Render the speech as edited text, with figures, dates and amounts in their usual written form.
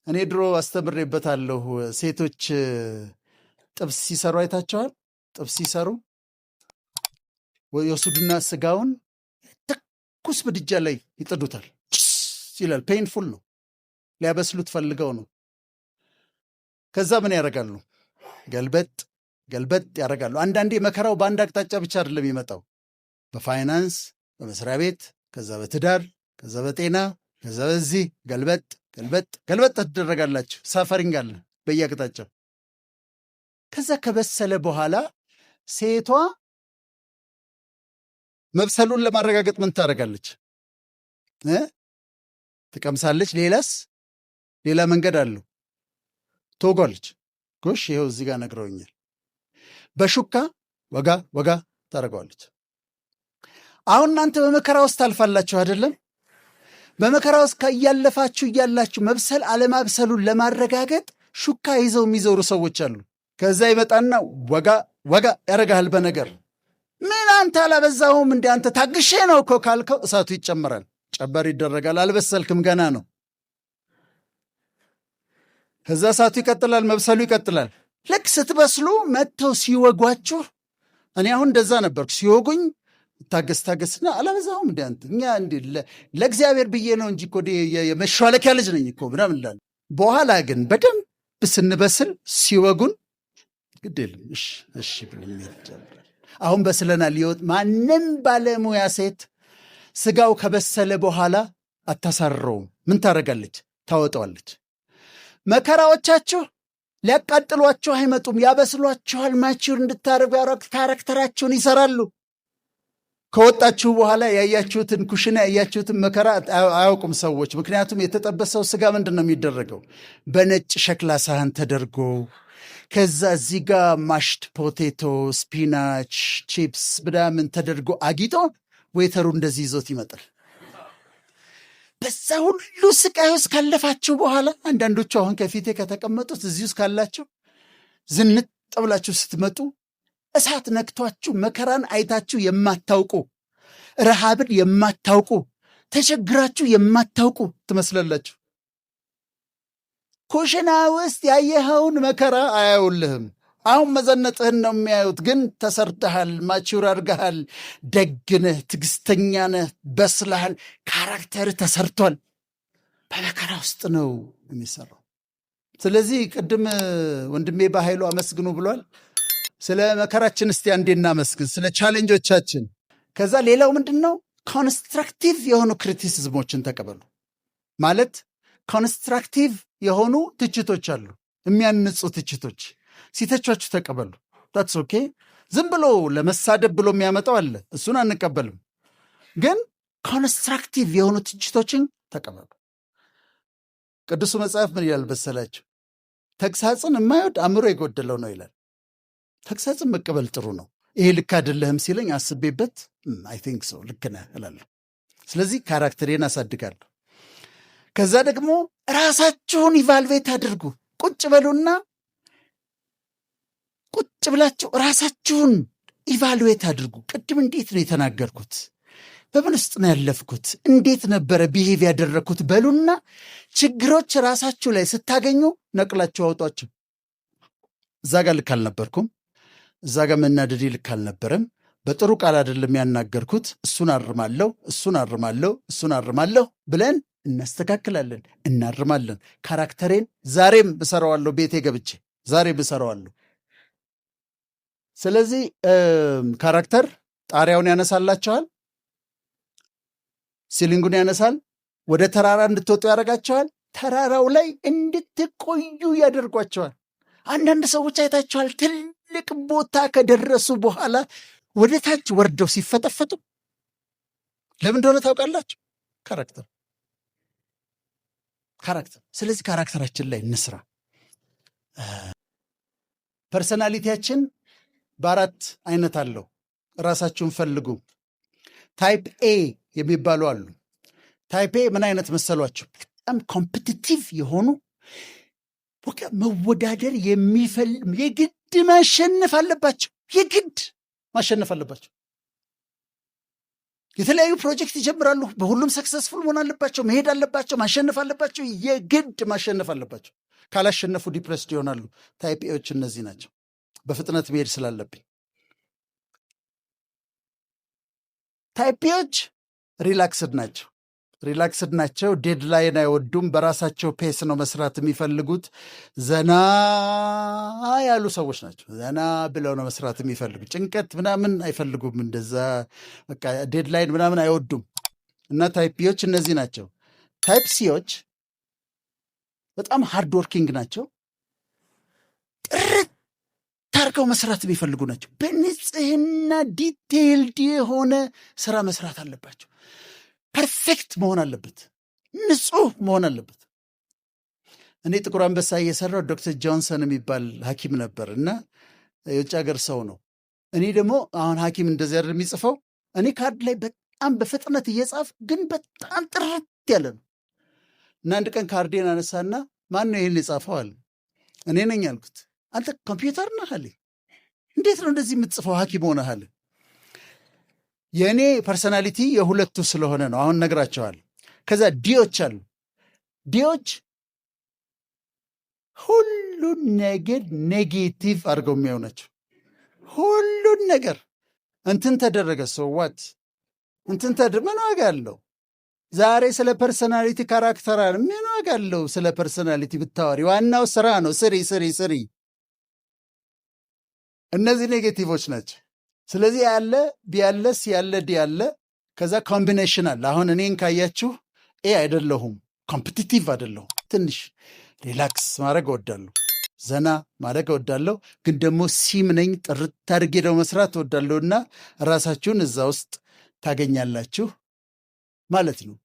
እኔ ድሮ አስተምሬበታለሁ። ሴቶች ጥብስ ሲሰሩ አይታቸዋል። ጥብስ ሲሰሩ የወስዱና ስጋውን ትኩስ ምድጃ ላይ ይጥዱታል። ጭስ ይላል። Painful ነው። ሊያበስሉት ፈልገው ነው። ከዛ ምን ያደርጋሉ? ገልበጥ ገልበጥ ያደርጋሉ። አንዳንዴ መከራው በአንድ አቅጣጫ ብቻ አይደለም የሚመጣው፣ በፋይናንስ፣ በመስሪያ ቤት፣ ከዛ በትዳር፣ ከዛ በጤና፣ ከዛ በዚህ ገልበጥ ገልበጥ ገልበጥ ትደረጋላችሁ። Suffering አለ በየአቅጣጫው። ከዛ ከበሰለ በኋላ ሴቷ መብሰሉን ለማረጋገጥ ምን ታደርጋለች? ትቀምሳለች። ሌላስ ሌላ መንገድ አለው። ትወጓለች። ጎሽ፣ ይኸው እዚህ ጋር ነግረውኛል። በሹካ ወጋ ወጋ ታደርገዋለች። አሁን እናንተ በመከራ ውስጥ ታልፋላችሁ አይደለም? በመከራ ውስጥ እያለፋችሁ እያላችሁ መብሰል አለማብሰሉን ለማረጋገጥ ሹካ ይዘው የሚዞሩ ሰዎች አሉ። ከዛ ይመጣና ወጋ ወጋ ያደርግሃል በነገር። ምን አንተ አላበዛሁም እንደ አንተ ታግሼ ነው እኮ ካልከው እሳቱ ይጨመራል፣ ጨበር ይደረጋል። አልበሰልክም፣ ገና ነው። ከዛ እሳቱ ይቀጥላል፣ መብሰሉ ይቀጥላል። ልክ ስትበስሉ መጥተው ሲወጓችሁ፣ እኔ አሁን እንደዛ ነበርኩ። ሲወጉኝ ታገስ ታገስና አላበዛሁም እንደ አንተ እኛ እንዲ ለእግዚአብሔር ብዬ ነው እንጂ እኮ የመሿለኪያ ልጅ ነኝ እኮ ምናምን እላለሁ። በኋላ ግን በደንብ ስንበስል ሲወጉን ግድ የለም፣ እሺ እሺ ብለን ይጀምራል። አሁን በስለናል። ሊወጥ ማንም ባለሙያ ሴት ስጋው ከበሰለ በኋላ አታሳርረውም። ምን ታደርጋለች? ታወጣዋለች። መከራዎቻችሁ ሊያቃጥሏችሁ አይመጡም፣ ያበስሏችኋል። Mature እንድታደርጉ character ኣችሁን ይሰራሉ። ከወጣችሁ በኋላ ያያችሁትን ኩሽና ያያችሁትን መከራ አያውቁም ሰዎች። ምክንያቱም የተጠበሰው ስጋ ምንድን ነው የሚደረገው? በነጭ ሸክላ ሳህን ተደርጎ ከዛ እዚህ ጋር mashed potato፣ spinach፣ chips ምናምን ተደርጎ አጊጦ waiter ኡ እንደዚህ ይዞት ይመጣል። በዛ ሁሉ ስቃይ ውስጥ ካለፋችሁ በኋላ፣ አንዳንዶቹ አሁን ከፊቴ ከተቀመጡት እዚህ ውስጥ ካላችሁ፣ ዝንጥ ብላችሁ ስትመጡ እሳት ነክቷችሁ መከራን አይታችሁ የማታውቁ፣ ረሃብን የማታውቁ፣ ተቸግራችሁ የማታውቁ ትመስላላችሁ። ኩሽና ውስጥ ያየኸውን መከራ አያዩልህም። አሁን መዘነጥህን ነው የሚያዩት። ግን ተሰርተሃል፣ mature አድርገሃል፣ ደግ ነህ፣ ትዕግስተኛ ነህ፣ በስለሃል፣ character ተሰርቷል። በመከራ ውስጥ ነው የሚሰራው። ስለዚህ ቅድም ወንድሜ በኃይሉ አመስግኑ ብሏል። ስለ መከራችን እስቲ አንዴ እናመስግን፣ ስለ challenge ኦቻችን። ከዛ ሌላው ምንድን ነው? Constructive የሆኑ criticism ኦችን ተቀበሉ። ማለት constructive የሆኑ ትችቶች አሉ፣ የሚያንጹ ትችቶች ሲተቿችሁ ተቀበሉ። That's okay። ዝም ብሎ ለመሳደብ ብሎ የሚያመጣው አለ፣ እሱን አንቀበልም። ግን constructive የሆኑ ትችቶችን ተቀበሉ። ቅዱሱ መጽሐፍ ምን ይላል መሰላችሁ? ተግሳጽን የማይወድ አእምሮ የጎደለው ነው ይላል። ተግሳጽን መቀበል ጥሩ ነው። ይሄ ልክ አይደለህም ሲለኝ አስቤበት I think so፣ ልክ ነህ እላለሁ። ስለዚህ character ኤን አሳድጋለሁ። ከዛ ደግሞ ራሳችሁን evaluate አድርጉ። ቁጭ በሉና ቁጭ ብላችሁ ራሳችሁን evaluate አድርጉ። ቅድም እንዴት ነው የተናገርኩት? በምን ውስጥ ነው ያለፍኩት? እንዴት ነበረ behave ያደረግኩት? በሉና ችግሮች ራሳችሁ ላይ ስታገኙ ነቅላችሁ አውጧቸው። እዛ ጋር ልክ አልነበርኩም፣ እዛ ጋር መናደዴ ልክ አልነበረም፣ በጥሩ ቃል አይደለም ያናገርኩት፣ እሱን አርማለሁ፣ እሱን አርማለሁ፣ እሱን አርማለሁ ብለን እናስተካክላለን፣ እናርማለን። Character ኤን ዛሬም እሰራዋለሁ፣ ቤቴ ገብቼ ዛሬም እሰራዋለሁ። ስለዚህ character ጣሪያውን ያነሳላችኋል፣ ceiling ኡን ያነሳል፣ ወደ ተራራ እንድትወጡ ያደርጋችኋል። ተራራው ላይ እንድትቆዩ ያደርጓችኋል። አንዳንድ ሰዎች አይታችኋል፣ ትልቅ ቦታ ከደረሱ በኋላ ወደ ታች ወርደው ሲፈጠፈጡ ለምን እንደሆነ ታውቃላችሁ? Character፣ character። ስለዚህ character ኣችን ላይ እንስራ። Personality ያችን በአራት አይነት አለው። ራሳችሁን ፈልጉ። Type A የሚባሉ አሉ። Type A ምን አይነት መሰሏችሁ? በጣም competitive የሆኑ፣ በቃ መወዳደር የሚፈልግ፣ የግድ ማሸነፍ አለባቸው። የግድ ማሸነፍ አለባቸው። የተለያዩ ፕሮጀክት ይጀምራሉ። በሁሉም successful መሆን አለባቸው፣ መሄድ አለባቸው፣ ማሸነፍ አለባቸው። የግድ ማሸነፍ አለባቸው። ካላሸነፉ depressed ይሆናሉ። Type A ዎች እነዚህ ናቸው። በፍጥነት መሄድ ስላለብኝ type B ዎች relaxed ናቸው። Relaxed ናቸው። Deadline አይወዱም። በራሳቸው pace ነው መስራት የሚፈልጉት። ዘና ያሉ ሰዎች ናቸው። ዘና ብለው ነው መስራት የሚፈልጉት። ጭንቀት ምናምን አይፈልጉም። እንደዛ በቃ deadline ምናምን አይወዱም። እና type B ዎች እነዚህ ናቸው። Type C ዎች በጣም hard working ናቸው። ጥርት አድርገው መስራት የሚፈልጉ ናቸው። በንጽህና detailed የሆነ ስራ መስራት አለባቸው። Perfect መሆን አለበት። ንጹህ መሆን አለበት። እኔ ጥቁር አንበሳ እየሰራሁ ዶክተር ጆንሰን የሚባል ሐኪም ነበር እና የውጭ ሀገር ሰው ነው። እኔ ደግሞ አሁን ሐኪም እንደዚህ አይደል የሚጽፈው። እኔ ካርድ ላይ በጣም በፍጥነት እየጻፍኩ ግን በጣም ጥርት ያለ ነው። እና አንድ ቀን ካርዴን አነሳና "ማን ነው ይህን የጻፈው?" አለ። "እኔ ነኝ" አልኩት። "አንተ ኮምፒውተር ነህ?" አለኝ። "እንዴት ነው እንደዚህ የምትጽፈው ሐኪም ሆነህ?" አለ። የእኔ personality የሁለቱ ስለሆነ ነው። አሁን ነግራቸዋል። ከዛ D ዎች አሉ። D ዎች ሁሉን ነገር negative አድርገው የሚያዩ ናቸው። ሁሉን ነገር እንትን ተደረገ፣ so what? እንትን ምን ዋጋ አለው? ዛሬ ስለ personality character ምን ዋጋ አለው? ስለ personality ብታወሪ ዋናው ስራ ነው። ስሪ፣ ስሪ፣ ስሪ። እነዚህ negative ኦች ናቸው። ስለዚህ A አለ፣ B አለ፣ C አለ፣ D አለ፣ ከዛ combination አለ። አሁን እኔን ካያችሁ A አይደለሁም፣ competitive አይደለሁም። ትንሽ relax ማድረግ እወዳለሁ፣ ዘና ማድረግ እወዳለሁ። ግን ደግሞ C ም ነኝ፣ ጥርት አድርጌ ደግሞ መስራት እወዳለሁ። እና ራሳችሁን እዛ ውስጥ ታገኛላችሁ ማለት ነው።